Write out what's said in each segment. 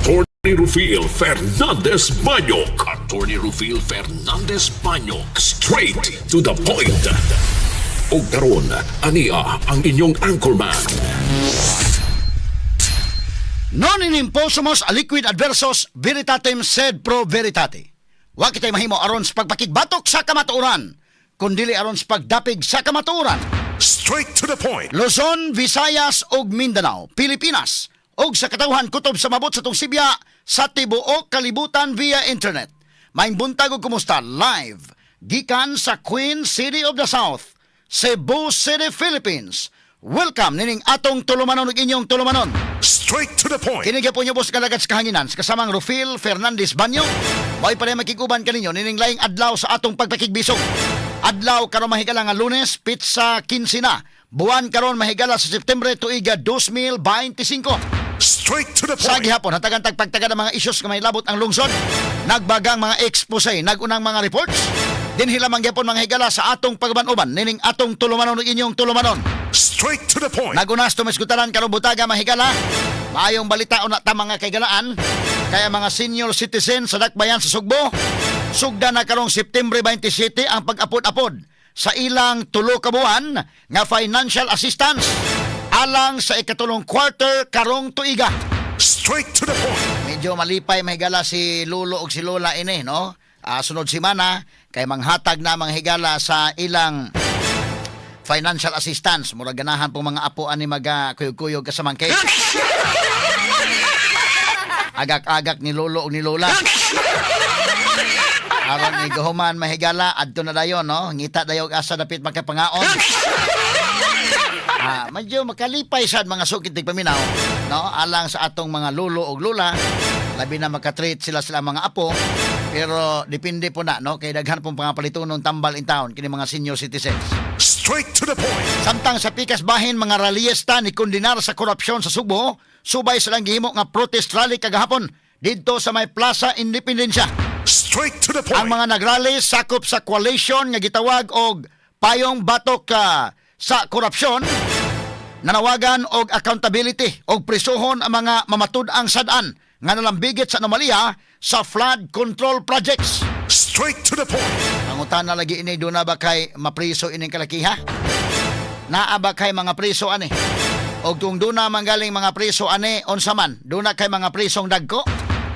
Attorney Rufil Fernandez Banyok. Attorney Rufil Fernandez Banyok. Straight to the point. Og karon, ania ang inyong anchorman. Non in imposumus aliquid adversus veritatem sed pro veritate. Wa kitay mahimo aron sa pagpakigbatok sa kamatuoran, kundili aron sa pagdapig sa kamatuoran. Straight to the point. Luzon, Visayas ug Mindanao, Pilipinas ug sa katawhan kutob sa mabot sa tong sibya sa tibuok kalibutan via internet. Maayong buntag ug kumusta live gikan sa Queen City of the South, Cebu City, Philippines. Welcome nining atong tulumanon ug inyong tulumanon. Straight to the point. Kini gyapon niyo boss kalagat sa kahanginan sa kasamang Rufil Fernandez Banyo. Mao'y pareha makiguban kaninyo nining laing adlaw sa atong pagpakigbisog. Adlaw karon, mahigala, nga Lunes, petsa 15 na. Buwan karon, mahigala, sa Septembre, tuiga 2025. Straight to the Sa gihapon, hatagan tag pagtaga ng mga isyus nga may labot ang lungsod. Nagbagang mga expose, nagunang mga reports. Dinhi lamang gyapon, mga higala, sa atong pagban-uban nining atong tulumanon ug inyong tulumanon. Straight to the point. Nagunas tumisgutaran karong butaga, mahigala. Maayong balita una ta, mga kaigalaan. Kaya mga senior citizen sa dakbayan sa Sugbo, sugda na karong September 27 ang pag-apod-apod sa ilang 3 ka buwan nga financial assistance alang sa ikatulong quarter karong tuiga. Straight to the point. Medyo malipay, mahigala, si Lolo ug si Lola ini, no? Sunod semana kay manghatag na, mga higala, sa ilang financial assistance. Murag ganahan pong mga apo ani maga kuyog-kuyog kasamang cake. Agak-agak ni Lolo ug ni Lola. Aron ni gahuman, mahigala, adto na dayon, no? Ngita dayon asa dapit makapangaon. Medyo makalipay sad, mga sukit paminaw, no? Alang sa atong mga lolo ug lola, labi na makatreat sila sila mga apo. Pero depende po na, no? Kay daghan pong mga palitunon tambal in town kini mga senior citizens. Straight to the point. Samtang sa pikas bahin, mga rallyista ni kondenar sa korupsyon sa Sugbo, subay sa lang gihimo nga protest rally kagahapon didto sa may Plaza Independencia. Straight to the point. Ang mga nagrally sakop sa coalition nga gitawag og Payong Batok sa Korupsyon, nanawagan og accountability og prisuhon ang mga mamatud-ang sad-an nga nalambigit sa anomalya sa flood control projects. Straight to the point. Pangutana lagi ini, duna ba kay mapriso ining kalakiha? Naa ba kay mga priso ani? Og kung duna manggaling mga priso ani, unsa man? Duna kay mga prisong dagko?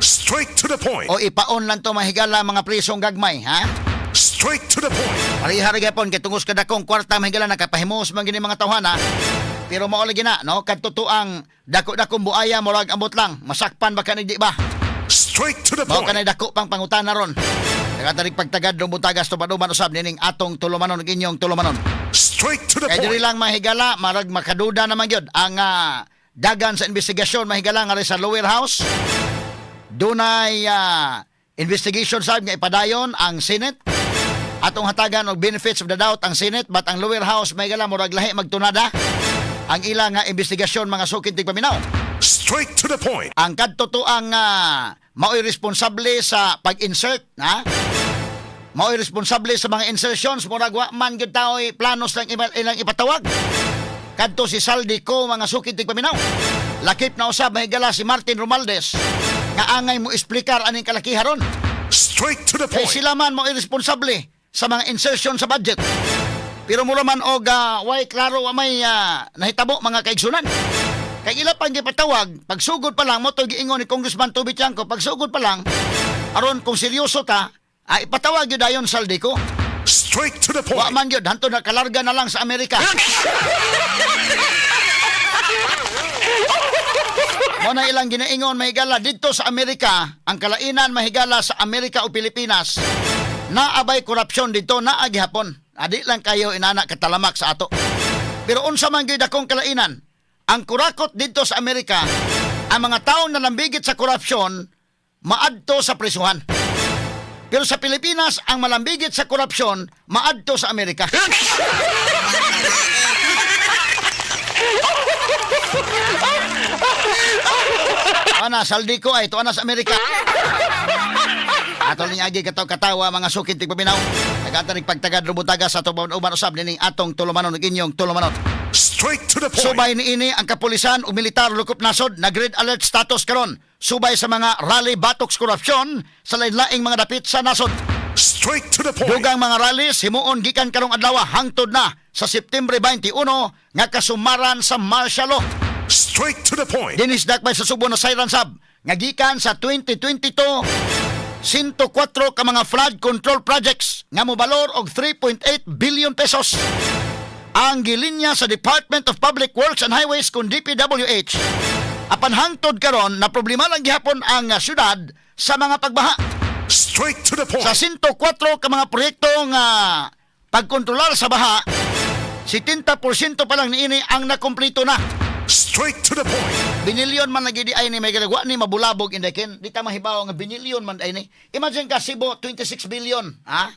Straight to the point. O ipaon lang to, mahigala, mga prisong gagmay, ha? Straight to the point. Pareha ra gyapon kay tungos kadakong kwarta, mahigala, nakapahimos man gini mga tawhana. Pero mao lagi na, no? Kadto ang dako-dakong buaya, murag ambot lang. Masakpan ba kanig di ba? Straight to the Mao point. kanay dako pang pangutana ron. Nakatarik pagtagad do butagas tumaduman usab nining atong tulumanon ug inyong tulumanon. Straight to the Kay diri point. lang, mahigala, marag makaduda naman gyud ang dagan sa investigasyon, mahigala, nga sa lower house. Dunay investigation sab nga ipadayon ang Senate. Atong hatagan og benefits of the doubt ang Senate, but ang lower house, mahigala, murag lahi magtunada ang ilang nga investigasyon, mga sukin tigpaminaw. Straight to the point. Ang kadto ang mao'y responsable sa pag-insert, ha? Mao'y responsable sa mga insertions, murag wa man gyud tao'y planos lang ilang ipatawag. Kadto si Zaldy Co, mga sukid tigpaminaw. Lakip na usab, mahigala, si Martin Romualdez nga angay mo esplikar aning kalakiha ron. Straight to the Kay point. sila man mao'y responsable sa mga insertion sa budget. Pero mura man og way klaro, wa may nahitabo, mga kaigsunan. Kay ila pang gipatawag, pagsugod pa lang mo to giingon ni Congressman Toby Tiangco, pagsugod pa lang aron kung seryoso ta, ay ipatawag gyud dayon Zaldy Co. Straight to the Wa point. man gyud hantod nakalarga na lang sa Amerika. Mo na ilang ginaingon, mahigala, didto sa Amerika, ang kalainan, mahigala, sa Amerika o Pilipinas, naabay korupsyon dito, naa gihapon. Adi lang kayo inana katalamak sa ato. Pero unsa man gyud akong kalainan, ang kurakot didto sa Amerika, ang mga taong nalambigit sa korupsyon maadto sa prisuhan. Pero sa Pilipinas, ang malambigit sa korupsyon maadto sa Amerika. Ana, Zaldy Co ay tuwa na sa Amerika. Ato ning agi kataw katawa, mga sukit tigpaminaw. Nagatarig pagtagad rubutaga sa atong uban usab nining atong tulumanon ug inyong tulumanon. Straight to the point. Subay niini, ang kapulisan ug militar lokop nasod nag red alert status karon. Subay sa mga rally batok sa korupsyon sa lain-laing mga dapit sa nasod. Straight to the point. Dugang mga rallies himuon gikan karong adlaw hangtod na sa September 21 nga kasumaran sa martial law. Straight to the point. Dinis dakbay sa Subo na siren sab nga gikan sa 2022, 104 ka mga flood control projects nga mobalor og 3.8 billion pesos ang gilinya sa Department of Public Works and Highways kun DPWH. Apan hangtod karon na problema lang gihapon ang syudad sa mga pagbaha. Straight to the point. Sa 104 ka mga proyekto nga pagkontrolar sa baha, 70% pa lang niini ang nakumplito na. Straight to the point. Binilyon man lagi di ay ni may galagwa ni mabulabog, Inday Ken. Di ta mahibaw nga binilyon man ay ni. Imagine ka, Cebu, 26 billion, ha?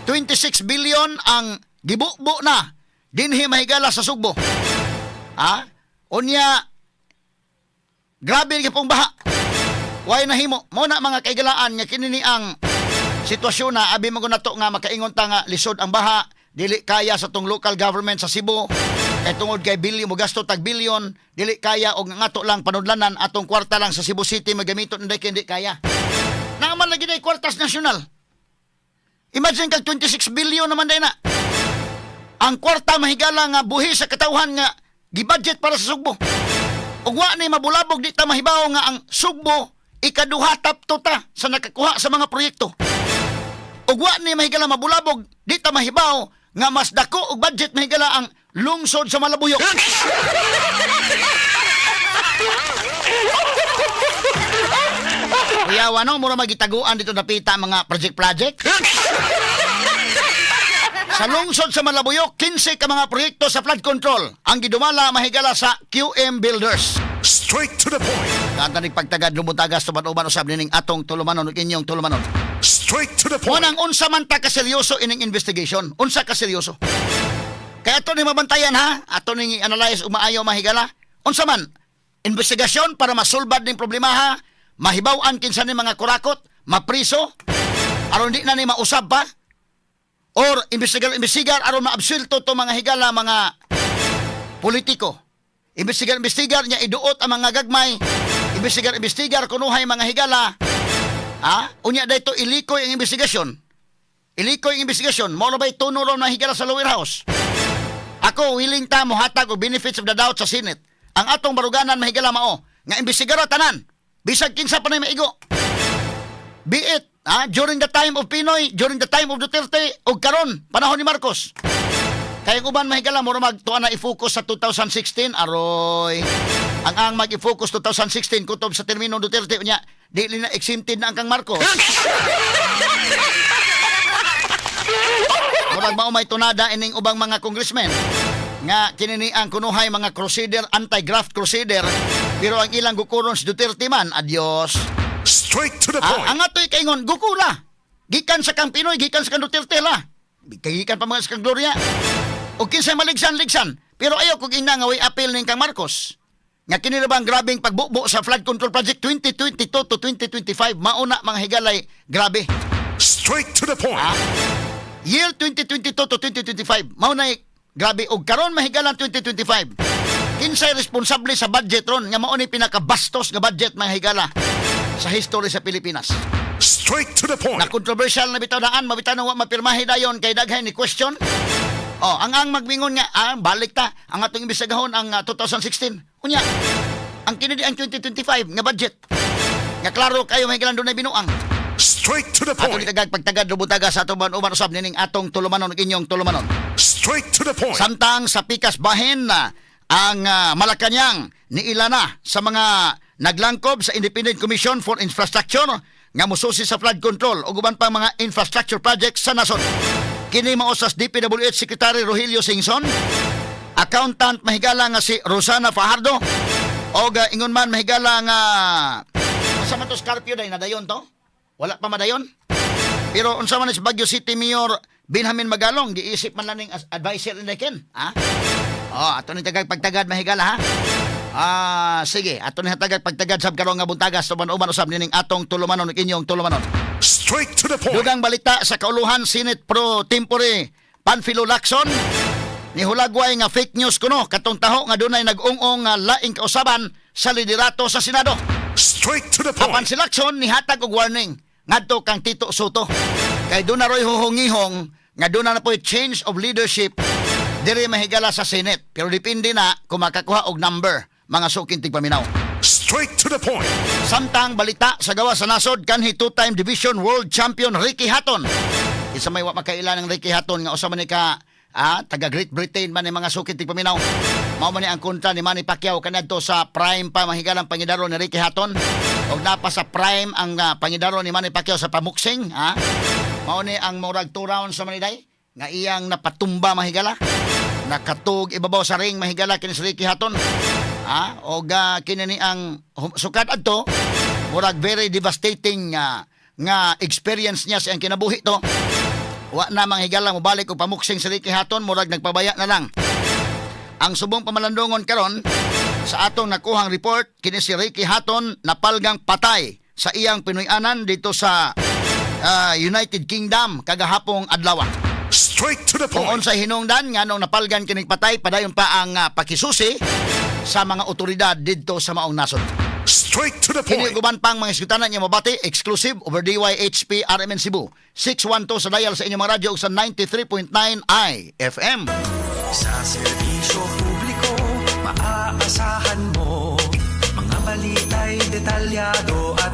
26 billion ang gibubo na dinhi, mahigala, sa Sugbo. Ha? Unya grabe gyud pong baha. Way nahimo. Mo na, mga kaigalaan, nga kini ni ang sitwasyon na abi mo nato nga makaingon ta nga lisod ang baha, dili kaya sa tong local government sa Cebu kay tungod kay bilyon mo gasto tag bilyon, dili kaya og nga ato lang panudlanan, atong kwarta lang sa Cebu City magamiton hindi kay hindi kaya. Naaman lagi day kwartas nasyonal. Imagine kag 26 billion naman day na ang kwarta, mahigala, nga buhi sa katawhan nga gibudget para sa Sugbo. Ug wa ni mabulabog, di ta mahibaw nga ang Sugbo ikaduha, top 2 ta sa nakakuha sa mga proyekto. Ug wa ni, mahigala, mabulabog, di ta mahibaw nga mas dako og budget, mahigala, ang lungsod sa Malabuyok. Kuyawa no, mura magitaguan dito napita mga project project. Sa lungsod sa Malabuyok, 15 ka mga proyekto sa flood control ang gidumala, mahigala, sa QM Builders. Straight to the point. Kantanig pagtagad lumutagas tuban-uban usab nining atong tulumanon ug inyong tulumanon. Straight to the point. Unang unsa man ta kaseryoso ining investigation? Unsa ka seryoso? Kaya ato ni mabantayan ha, ato ni analyze umaayo, mahigala. Unsa man? Investigasyon para masulbad ning problema ha, mahibaw-an kinsa ni mga kurakot, mapriso, aron di na ni mausab pa. Or investigar investigar aron maabsulto to mga higala mga politiko. Investigar investigar niya iduot ang mga gagmay. Investigar investigar kunuhay mga higala. Ha? Unya dayto ilikoy ang investigasyon. Ilikoy ang investigasyon. Mao ba'y tuno ron mga higala sa lower house? Ako willing ta mohatag og benefits of the doubt sa Senate. Ang atong baruganan, mahigala, mao nga imbestigaro tanan. Bisag kinsa pa nay maigo. Be it ha, during the time of PNoy, during the time of Duterte ug karon panahon ni Marcos. Kay ang uban, mahigala, mura magtuwa na i-focus sa 2016, aroy. Ang mag-i-focus 2016 kutob sa termino Duterte, unya dili na exempted na ang kang Marcos. Murag mao may tunada ining ubang mga congressmen nga kini ang kunuhay mga crusader, anti-graft crusader, pero ang ilang gukuron si Duterte man, adios. Straight to the point. Ang ato'y kaingon, gukura. Gikan sa kang PNoy, gikan sa kang Duterte la. Gikan pa mga sa kang Gloria. O kinsay maligsan-ligsan. Pero ayaw kog ina nga way appeal ning kang Marcos. Nga kini ra bang grabeng pagbubo sa flood control project 2022 to 2025, mauna, mga higalay, grabe. Straight to the point. Year 2022 to 2025, mao na grabe og karon, mahigalan, 2025. Kinsay responsable sa budget ron nga mao ni pinakabastos nga budget, mga higala, sa history sa Pilipinas? Straight to the point. Na controversial na bitaw daan, mabitaw na wa mapirmahe dayon kay daghay ni question. Oh, ang magmingon nga balik ta ang atong imbestigahon ang 2016. Unya, ang kini di ang 2025 nga budget. Nga klaro kayo, may dunay binuang. Straight to the Ato point. ni tagag pagtagad lubutaga sa atong uban usab nining atong tulumanon ug inyong tulumanon. Straight to the point. Samtang sa pikas bahin na ang Malacanang niila na sa mga naglangkob sa Independent Commission for Infrastructure nga mususi sa flood control ug uban pang mga infrastructure projects sa nasod. Kini mao sa DPWH Secretary Rogelio Singson, accountant, mahigala, nga si Rosana Fajardo og ingon man, mahigala, nga unsa man to Scorpio day nadayon to? Wala pa madayon? Pero unsa man is Baguio City Mayor Benjamin Magalong, giisip man lang ning advisor ni Ken, ha? Oh, ato ni tagag pagtagad, mahigala, ha. Ah, sige, ato ni tagag pagtagad sab karon nga buntagas tuban-uban usab nining atong tulumanon ug inyong tulumanon. Straight to the point. Dugang balita sa kauluhan, Senate Pro Tempore Panfilo Lacson ni hulagway nga fake news kuno katong taho nga dunay nag-ung-ong nga laing kausaban sa liderato sa Senado. Straight to the Apan point. si Lacson nihatag og warning ngadto kang Tito Sotto. Kay doon na ro'y huhungihong nga doon na po'y change of leadership diri, mahigala, sa Senate. Pero depende na kung makakuha og number, mga suking tigpaminaw. Straight to the point. Samtang balita sa gawa sa nasod, kanhi two-time division world champion Ricky Hatton. Isa may wa makaila ng Ricky Hatton nga usa man ni ka taga Great Britain man ni, mga suking tigpaminaw. Mao man ni ang kontra ni Manny Pacquiao kanadto sa prime pa, mahigalang, pangidaro ni Ricky Hatton. Og napa sa prime ang pangidaro ni Manny Pacquiao sa pamuksing, ha? Mao ni ang murag 2 rounds sa maniday nga iyang napatumba, mahigala. Nakatug ibabaw sa ring, mahigala, kini si Ricky Hatton. Og kini ni ang sukad adto murag very devastating nga experience niya sa iyang kinabuhi to. Wa na, manghigala, mobalik og pamuksing si Ricky Hatton, murag nagpabaya na lang. Ang subong pamalandungon karon sa atong nakuhang report, kini si Ricky Hatton napalgang patay sa iyang Pinoy-anan dito sa United Kingdom kagahapong adlaw. Straight to the Kung point. unsay hinungdan nganong napalgan kining patay, padayon pa ang pakisusi sa mga otoridad didto sa maong nasod. Straight to the Kini point. guban pang mga iskutanan niya mabati exclusive over DYHP RMN Cebu. 612 sa dial sa inyong mga radyo ug sa 93.9 IFM. Sa serbisyo publiko, maaasahan mo. Mga balita'y detalyado at